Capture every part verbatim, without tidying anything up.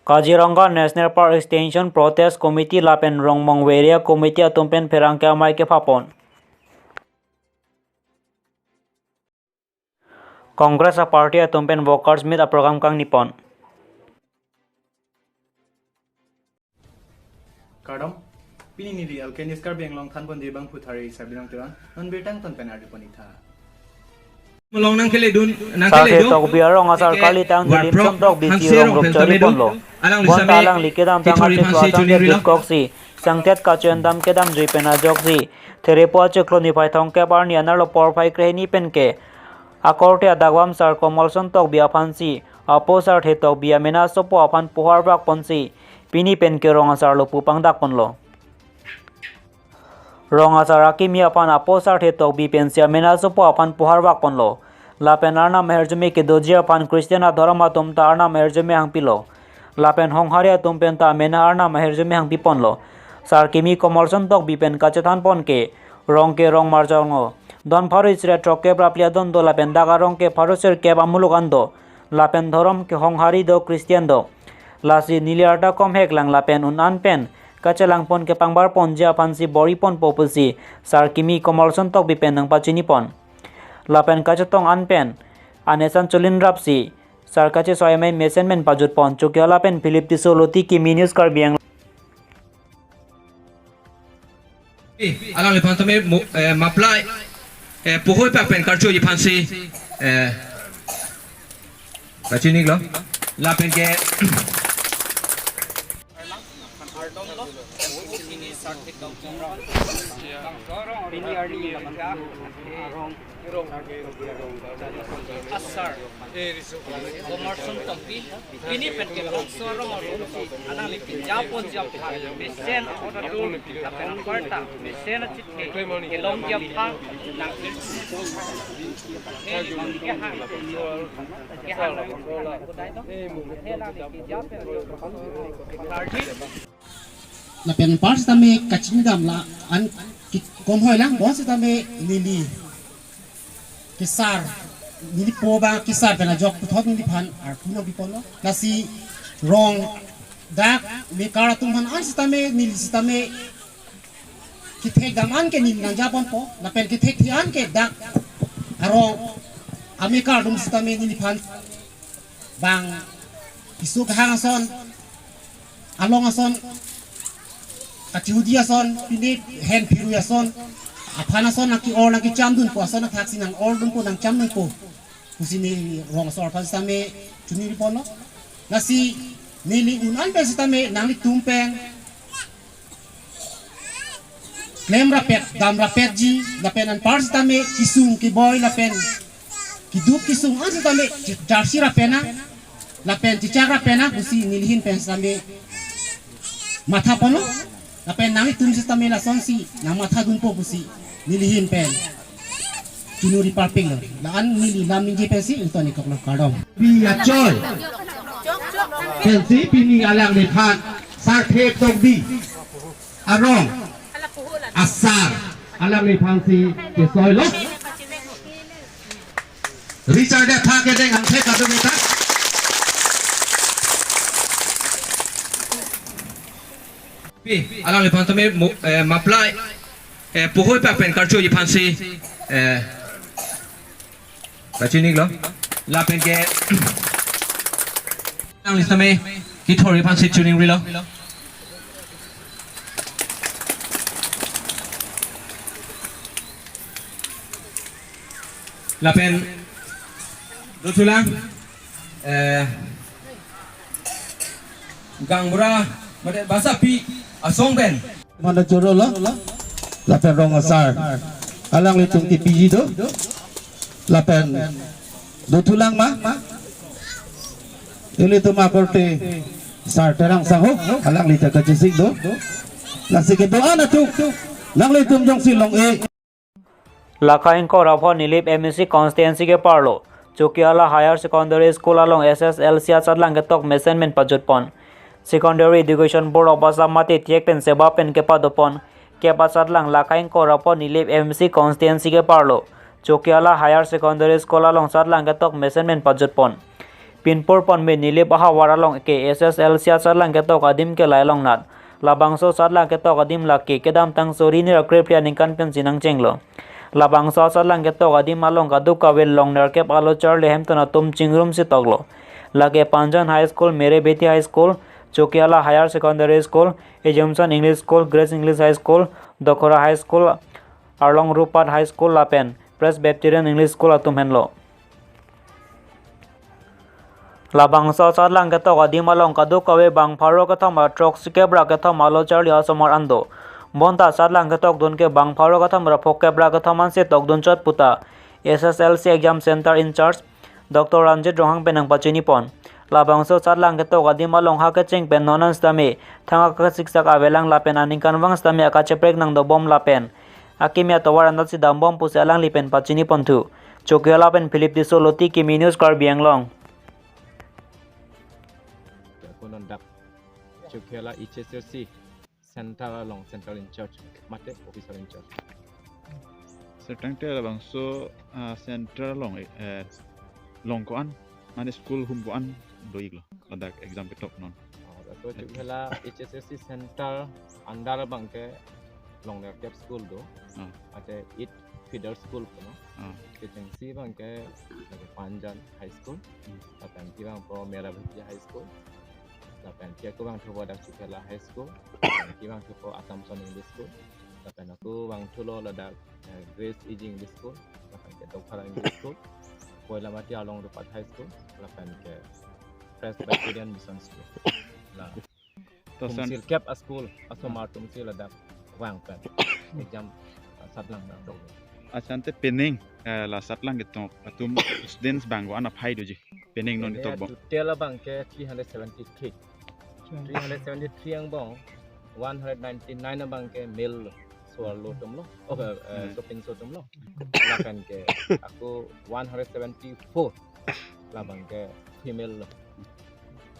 Kaziranga National Park Extension Protest Committee lapen Rongmong Area Committee atum pen pherangke amei kepapon. Congress a party atum pen workers meet a program kangnipon. Kardom, pini neli Alkenis Karbi Anglong thanbon debang phuthari Sabinong Teron, non birta angton pen ardi ponitha. Malong nangkele dun, nangkele Sarthe dun. Tokbi arong asar Eke kalitang Warprok Dilip Sontok B C Hanse Rong Rongrup Rupchari Pemtame dun. Ponlo. Alang Bonta lisame alangli kedamtang Kithori article Hanse atang Chunirilo. Dut koksi. Sangtet kacho-endam kedamjui pen ajoksi. Therepo achiklo niphai thomkep arni anerlo porphai krehini penke akorte adakvam sar Komolson Tokbi aphansi apo Sarthe Tokbi amena asopo aphan puhar bak ponsi pini penke rong asar lo pu pangdak ponlo. Rong asar akimi aphan apo Sarthe Tokbi pensi amena asopo aphan puhar bak ponlo. Lapen Arnam ahirjume kedoji aphan Christian adhorom atum ta Arnam ahirjume hangpilo. Lapen honghari atum pen ta amena Arnam ahirjume hangpi ponlo. Sar kimi Komolson Tokbi pen kachethan ponke, rong ke rong marjong lo. Don pharo isi ra throkkep ra phli adon do lapen dak arong ke pharo sirkep amuluk an do. Lapen dhorom ke honghari do Christian do. Lasi neli arta komhek lang lapen un-an pen kachelang pon kepangbar ponji aphansi bor-i ponpo pusi sar kimi Komolson Tokbi pen nangpachini pon. Lapen kachetong an pen anesan cholin rapsi sar kachesoi amei mesen men pajut pon. Choki Hala pen Philip Tisso, Loti Kimi, News Karbi Anglong. Eh, alangliphan tame mo-, eh, maplai, eh, puhoi pak pen karcho iphansi, eh, kachiniklo. Lapen ke Asar Komolson Tokbi, pini pen ke Komolson Rong Rupchari, alangli pinjapon japha, mesen order lapen aparta, mesen achit ke, kelong japha, nang kehang, kehang, Lapen anpar sitame kachingdam la-an ke-, komhoi lang, bon sitame neli kesar, neli po ba kesar pen ajok puthot neliphan arpu nangpi ponlo. Lasi rong dak mekar atum aphan an sitame neli sitame kethekdam an ke neli nangjaponpo, lapen kethekthe an ke dak arong amekar atum sitame neliphan bang keso kehang ason, along ason, kachihudi ason, pine hen phirui ason, aphan ason nangke-or nangkechamdunpo, ason athaksi nang-ordunpo nangchamdunpo pusi neli rong asor aphan sitame chuniri ponlo. Lasi neli un-an pen sitame nanglitum pen klem rapet, dam rapetji, lapen anpar sitame kesung keboi lapen keduk kesung an sitame che-, charsi rapet nang, lapen chechak rapet nang pusi nelihin pen sitame matha ponlo, lapen nanglitum sitame lasonsi nangmathadunpo pusi nelihin pen chunuri parpiklo. La-an neli lam ningje pensi ington-ik koklo, kardom. Bi achoi pensi pini alangliphan Sarthe Tokbi arong asar alangliphansi kesoilo. Richard de thak kedeng angthek kadun ta. Pi, alangliphan tame mo-, eh, maplai, eh, puhoi pak pen karcho iphansi, eh, kachiniklo. Lapen ke, alangli sitame Kithori aphansi chuningrilo. Lapen dothulang, eh, gaonbura mate basapi asong pen. Mana choro lo, lapen rong asar alanglitum kepiji do, lapen dothulang ma, ilitum akorte Sar Terang Sangho, alangli ta kachesik do. Lasi kedo-an atum, nanglitum jongsi long-e. Lakha ingkoi ra pho Nilip M A C constituency keparlo Chokihola Higher Secondary School along S S L C asatlang ketok mesen men pajutpon. Secondary Education Board of Assam mate T E C pen SEBA pen kepadopon kep asatlang Lakha ingkoi ra pho Nilip M A C constituency keparlo Chokihola Higher Secondary School along satlang ketok mesen men pajutpon. Pinpur ponme Nilip ahavar along ke S S L C asatlang ketok adim ke lai longnat. Labangso asatlang ketok adim lake kedamtang suri ni ra krephli aningkan pensi nangchenglo. Labangso asatlang ketok adim along kadokave longnerkep alo charli ahemtun atum chingrumsi toklo. Lake Panjan High School, Mere Beti High School, Chokihola Higher Secondary School, Assumption English School, Grace English High School, Dokhora High School, Arlong Rupat High School lapen Presbyterian English School atum henlo. Labangso asatlang ketok adim along kadokave bang pharo kethom ra throksi kep ra kethom alo charli asomar an do. Bonta asatlang ketokdun ke bang pharo kethom ra phongokep ra kethom ansi tokdun chot puta S S L C exam center in charge Doctor Ranjit Ronghang pen nangpachinipon. Labangso asatlang ketok adim along ha kecheng pen non an sitame thang akasiksak avelang lapen aningkanvang sitame akacheprek nangdobom lapen akimi atovar anatsi dambom pusi alangli pen pachiniponthu. Chokihola pen Philip Tisso, Loti Kimi News, Karbi Anglong. Ako non dak Chokihola H S L C center along, center in charge, mate officer in charge. Sir, tangte labangso, ah, center along, eh, along ko-an, mane school hum ko-an do-iklo ladak exam ketok non? Oh, laso Chokihola H S L C center under abangke longnerkep school do. Ah. Mate eight feeder school kono. Ah. Kechengsi abangke lake Panjan High School. Hmm. Lapen phi abangpo Mere Beti High School. Lapen phi ako vangthupo dak Chokihola High School. Lapen phi vangthupo Assumption English School. Lapen ako vangthulo ladak, eh, Grace E G English School. Lapen ke Dokhora English School. Poilamati Arlong Rupat High School. Lapen ke Presbyterian Mission School. La To san- sirkep a-school asomar atumsi ladak vang pen exam, ah, asatlang nangdok. Asante pining, eh, la asatlang ketok atum students bang ko-an aphai doji? Pining non, pining ketok abang total abangke three hundred seventy-three. Three hundred seventy-three angbong, one hundred ninety-nine abangke male lo, so-arlo atumlo. Oh, eh, eh, Hmm. sopinso atumlo. Lapen ke ako one hundred seventy-four labangke female lo.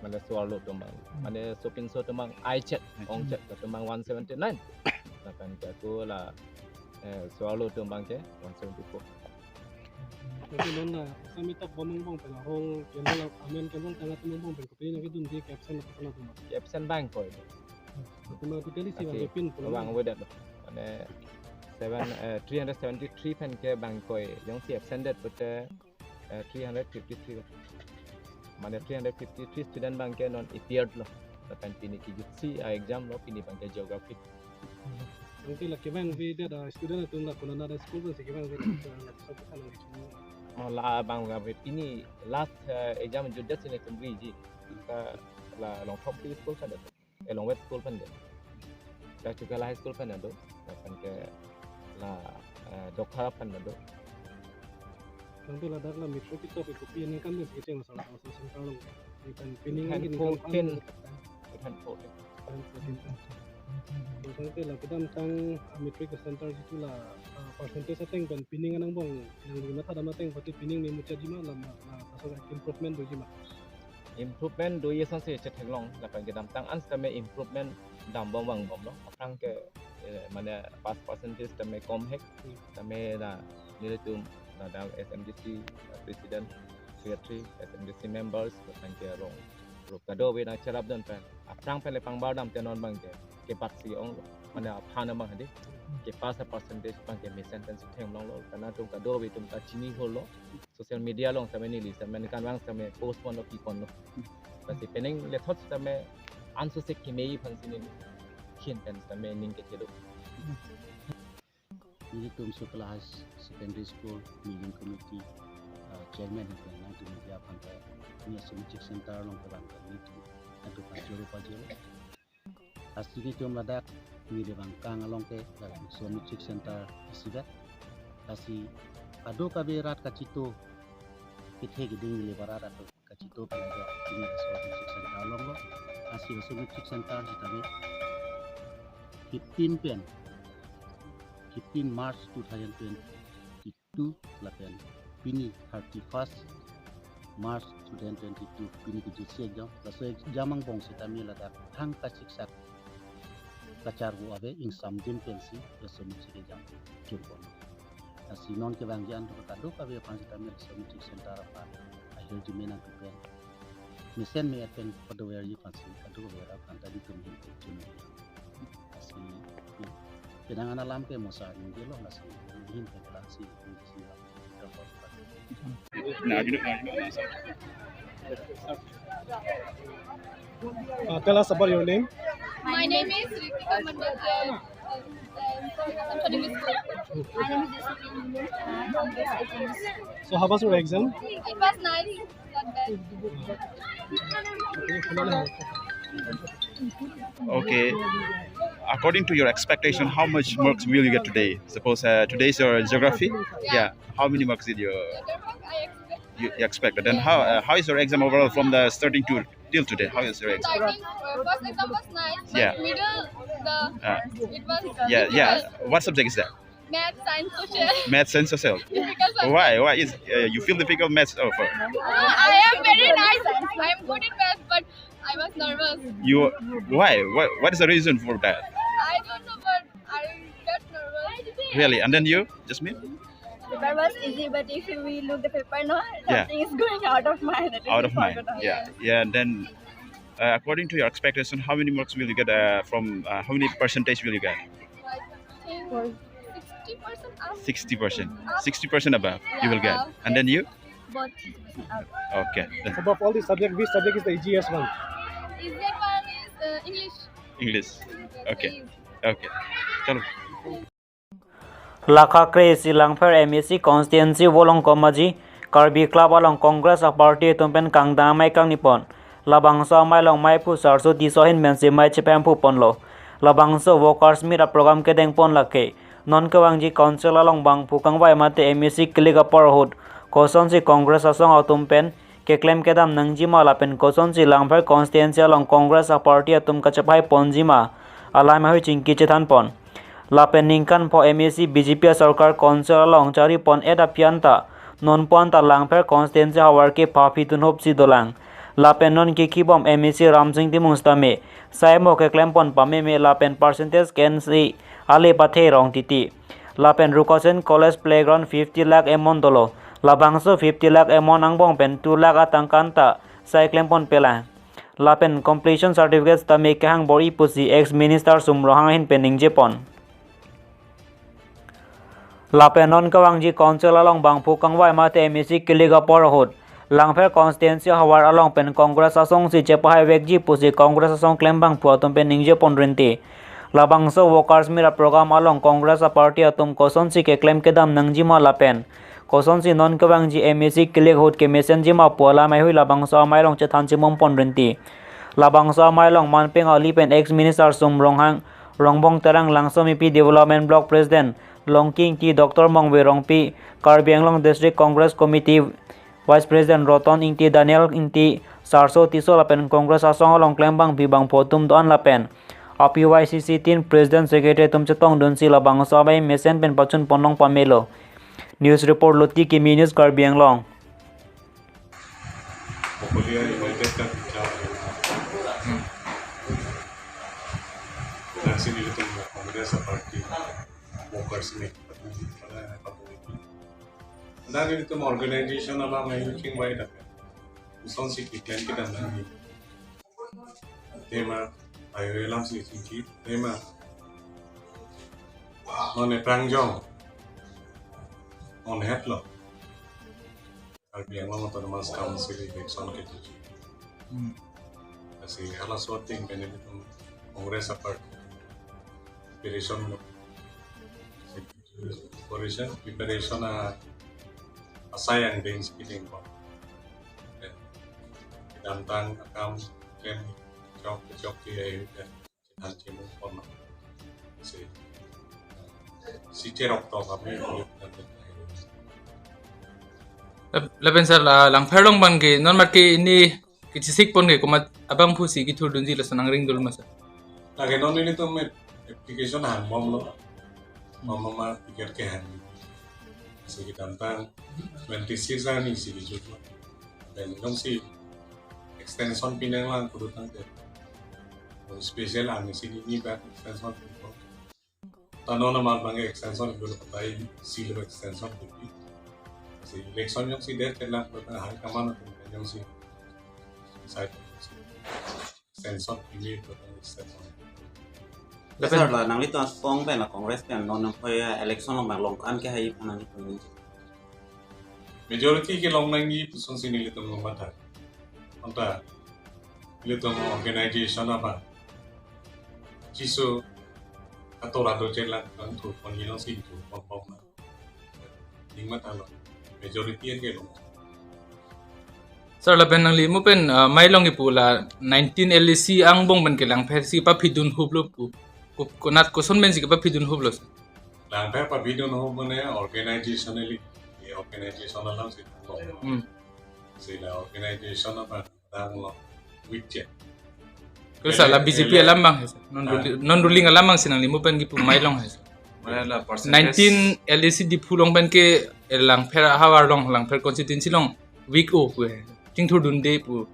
Mane so-arlo atum abang. Mane sopinso atum abang aichet, aichet, ongchet atum abang one seventy-nine. Lapen ke ako la, eh, so-arlo atum abangke one seventy-four. Jadi non la, sami tokbom angbong pen ahong, kenal amen kenal tangga atum angbong pen kopi nangkedunji ke-absent apa sana atum? Ke-absent bang ko. Atum abang totally si Asi, bang pin pulang. Bang wedet lo. Mane seven, eh, three hundred seventy-three pen ke bang ko. Jongsi absent det pute, eh, three hundred fifty-three. Mane three hundred fifty-three student abangke non appeared lo. Lapen pini kejutsi a-exam lo, pini abangke geography. Tangte la kevang avedet a-student atum la konat a-school pensi kevang avedet, la so kethang nang kecheng. Oh, la abang la pini last, eh, exam jutdet si nelitum riji. Ka la Longthompi school pen do. Eh, Longvet school pen do. La Chokihola High School pen do. Lapen ke la, eh, Dokhora pen do. Tangte ladak la matric ketok ke kopi aningkan pensi kecheng, asal asal center along. Ikan pining Two thousand fourteen. Two thousand fourteen. Two thousand fourteen. Tangte la kedamtang, ah, matric center jitu la, ah, percentage ateng pen pining angbong nangli mathadam ateng pati pining memuchotji ma, la ma, la asal improvement doji ma? Improvement do-ik asonsi chetheklong, lapen kedamtang an sitame improvement dambom vangbomlo. Aphrang ke, eh, mane pass percentage tame kom hek, Hmm. tame la nelitum ladak S M D C, eh, president, secretary, S M D C members, lapen ke rong rup kadokave nangcherapdun pen. Aphrang pen le pangbar damte non abangke kepass si onglo. Mane aphan abang hadi, kepass a-percentage abangke mesen pensi theklonglo. Karna atum kadokave atum ta chiniholo. Social media along sitame neli sitame ningkanvang sitame post ponlo, pi ponlo. Lasi pining lethot sitame ansose keme aphansi neli khin pen sitame ning kethelo. Nelitum Chokihola High Secondary School Meeting Committee, uh, Chairman pen nangtum media aphan ta, pini laso matric center along kevang ta nelitum nangtum aphan choro pajir. Lasi nelitum ladak neli abang kang along ke laso matric center isivet. Lasi kadokave rat kachito, kethe keding neli barat atum kachito pen ladak pini laso matric center alonglo. Lasi laso matric center sitame fifteen pen, fifteen March two thousand twenty-two lapen pini thirty-first March two thousand twenty-two, pini kejutsi exam. Laso exam angbong sitame ladak thang kasiksak kacharvo ave, ingsamjin pensi laso matric exam churpon. Lasi non kevangji an kadokave aphan sitame laso matric center aphan ahirjume nangpipen mesen me-et pen padoverji aphansi, padover aphan ta nelitum ahin pen chun. Lasi, penang an alam ke mosa ningje lo, lasi, ahin pen lasi, lasi, lasi. Uh, tell us about your name. My name is Ritika Mandal. I am from Academic School. My name is Josephine. Uh, from this agency. So, how was your exam? It was nice, not bad. Okay. According to your expectation, how much marks will you get today? Suppose uh, today is your geography. Yeah. How many marks did you Other work I expect. you, you expect? Then how uh, how is your exam overall from the starting to till today? How is your exam? Starting, uh, first exam was nice, but Yeah. middle, the Uh, it was yeah, yeah. difficult. What subject is that? Math, science, social. Maths and social. Difficult subject. Why? Why is uh, you feel difficult maths? Oh, for No, I am very nice. I am good in math, but I was nervous. You why? What what is the reason for that? I don't know, but I got nervous. Really? And then you, Jasmine? Paper was easy, but if we look the paper now, Yeah. Something is going out of my head. Out of mind. Yeah, yeah. And then, uh, according to your expectation, how many marks will you get uh, from? Uh, how many percentage will you get? I think sixty percent up. Sixty percent. Sixty percent above you will get. And then you? Both sixty percent up. Okay. Then, Above all the subject, which subject is the easiest one? Easier one is uh, English. English. Okay. Okay. Chalo. Lakha kre-isi Langpher M A C constituency Volongkom Aji Karbi Club along Congress a party atum pen kangdang amei kangni pon. Labangso amei along meiphu Sarso Tisso ahin pensi mei chepemphu ponlo. Labangso workers meet a program kedeng pon lake. Non kevangji council along bangphu kangvai mate M A C kilik apor ahut kosonsi Congress asong atum pen keklem kedam nangjima lapen kosonsi Langpher constituency along Congress a party atum kachepai ponjima alam ahui chingki chethan pon. Lapen ningkan pho M A C B J P a sorkar council along chari pon et aphi anta non pon ta Langpher constituency havar ke phaphi tunhop si dolang. Lapen non kekhibom M A C Ramsing Timung sitame sai mo keklem pon pameme lapen percentage ke-ensi ale pathe rong titi. Lapen Rukosen College playground fifty lakh amount dolo. Labangso fifty lakh amount angbong pen two lakh atangka anta sai klem pon pelang. Lapen completion certificate tame kehang bor-i pusi ex minister Sum Ronghang ahin pen ningje pon. Lapen non kevangji council along bangphu kangvai mate M A C kilik apor ahut Langpher constituency havar along pen Congress asong si chepahai vekji pusi Congress asong klem bangphu atum pen ningje pon rinti. Labangso workers meet a program along Congress a party atum kosonsi keklem kedam nangjima lapen kosonsi non kevangji M A C kilik ahut kemesenjima pu alam ahui labangso amei along chethan chimum pon rinti. Labangso amei along manpeng ali pen ex minister Sum Ronghang, Rongbong Terang Langsomipi Development Block President Longki Ingti, Doctor Mongve Rongpi, Karbi Anglong District Congress Committee Vice President Roton Ingti, Daniel Ingti, Sarso Tisso lapen Congress asong along klem bangphi bangphu atum do-an lapen A P Y C C tin President Secretary atum chetongdunsi labangso amei mesen pen pachun ponlong pamelo. News report Loti Kimi News Karbi Anglong. Mongolia United kan bicara. Nasi nelitum Congress a party workers meet. Nelitum organization alam ayu chingvai dak. Kosonsi keklem kedam nangji. Tema ayu alamsi chingki tema. Non eprangjong. Non hetlo. Karbi Anglong Autonomous Council election ketuji. Lasi halaso atheng pen nelitum Congress a party preparation, preparation, preparation a asai angdeng si kedeng pon. Kedamtang akam klem chok chok ke ayu ke. Anti mo kono. Si, si cherok to kami. Lap-, lapen sir, la Langpher along abang ke non mat ke ini kechisik pon ke komat abangphu si kithurdunji lason angring dolo ma sir? Lake non nelitum application hangbomlo. Mama ma ticket kehang. Si kedamtang twenty six arni si kejut. Dan jongsi extension pinanglang kudu tangte. Special arni si ni bat extension pinpo. Tano nama abang extension kudu patai silo extension kudu. Si election jongsi date kelang kudu high command jongsi Sense of unity, sense of Lapen sir, la nanglitum asong pen la Congress pen non non phai election along bang long an ke hai aphan nangli pu. Majority kelong nangji puson si nelitum lo mata. Anta nelitum organization apa? Jiso ator ado chelang kan tu pon hinong si tu pon pon. Ning mata lo. Majority an kelong. Sir, lapen nangli mo pen, ah, mai long ipu la nineteen L A C angbong pen ke Langpher si paphidun huplo pu. Ko-, konat koson pen si ke paphidun huplo, sir? Langpher paphidun hup mane organization eli, ye organization alam si tanglo. Hmm. Sila organization apa tanglo, weak che. Kalo sir, la Ele-, B J P ele- alam bang, sir. Non Ah. ruling, non ruling alam bang si nangli mo pen kipu mai long, sir. Mane la percentage. Nineteen L A C Diphu along pen ke Langpher ahavar along, Langpher constituency along weak o pu. Chingthurdunde pu.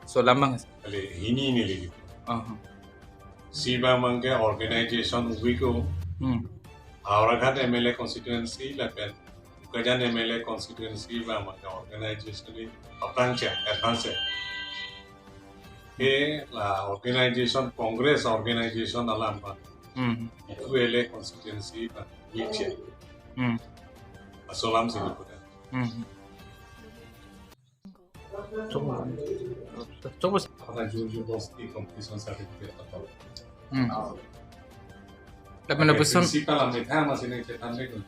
So alam bang, sir. Kali hini neli. Aha. Si bang mangke organization weak o. Hmm. Howraghat M L A constituency lapen Bokajan M L A constituency bang mangke organization ni aphrang che, advance. Ke la organization, Congress organization alam bang. Hmm. Itu L A constituency bang weak che. Hmm. Laso alam si diputar. Hmm. Coba. Coba. Apa jujur pasti competition certificate atau Hmm. Lapen lapuson, principal amit ha masih nang chethan dek.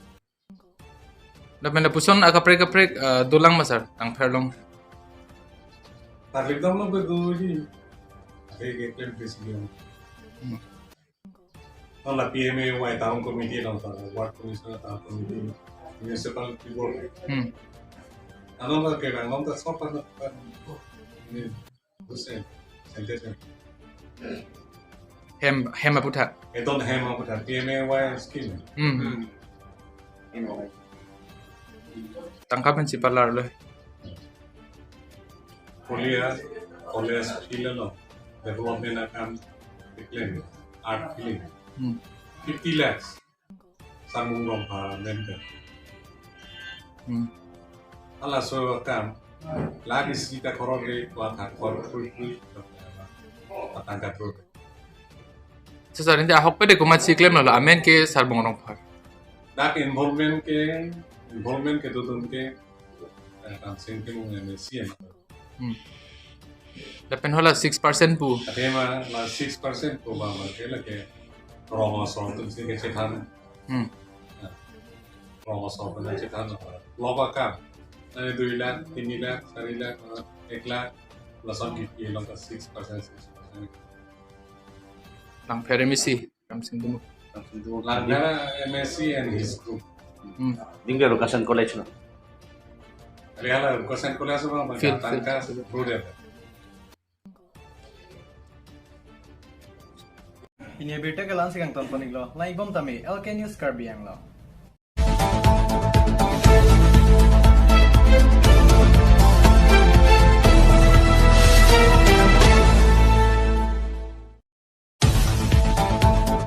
Lapen lapuson akaprek kaprek, eh, dolang ma sir, Langpher along? Tarlip dam lo bedo ji. Ada ke plan presiden. Hmm. Non la P M A Y town committee along ta, ward commissioner town committee, municipality board. Hmm. Ano la ke bang long ta sopan na pan. Ini Sen-, sentence. Hem, hem aputhak. Eton hem aputhak, P M A Y scheme. Hmm. Hmm. Tangka pen si palar lo. Kolia, college field lo. Development akam decline. Art field. Hmm. Fifty lakhs. Sarbong Rongphar amen pen. Hmm. Halaso akam. Lagi sita koror re kuat hak kor pui pui. Patang katro. Sir, sir, ante ahokpet ke komat si klemlo, amen ke Sarbong Rongphar. Dak involvement ke, involvement kedo atum ke, eh, Ramsing Timung M A C em. Hmm. Lapen hala six percent pu. Ate ma la six percent pu ba ma ke lake rong asong atum si kechethan. Hmm. Rong asong atum kechethan. Loba kam. Nani dui lakh, tini lakh, sari lakh, eh, ek lakh, lason kipi along ka six percent, six percent. Langpher M A C, Ramsing Timung. Langpher M A C and his group. Hmm. Ding dia Rukasan College lo. Ari hala Rukasan College lo, Field, tangka field. Prudent. Pini abirta ke la-an si kangton pon-iklo. Lang-ik bom tame, L K News Karbi Anglong.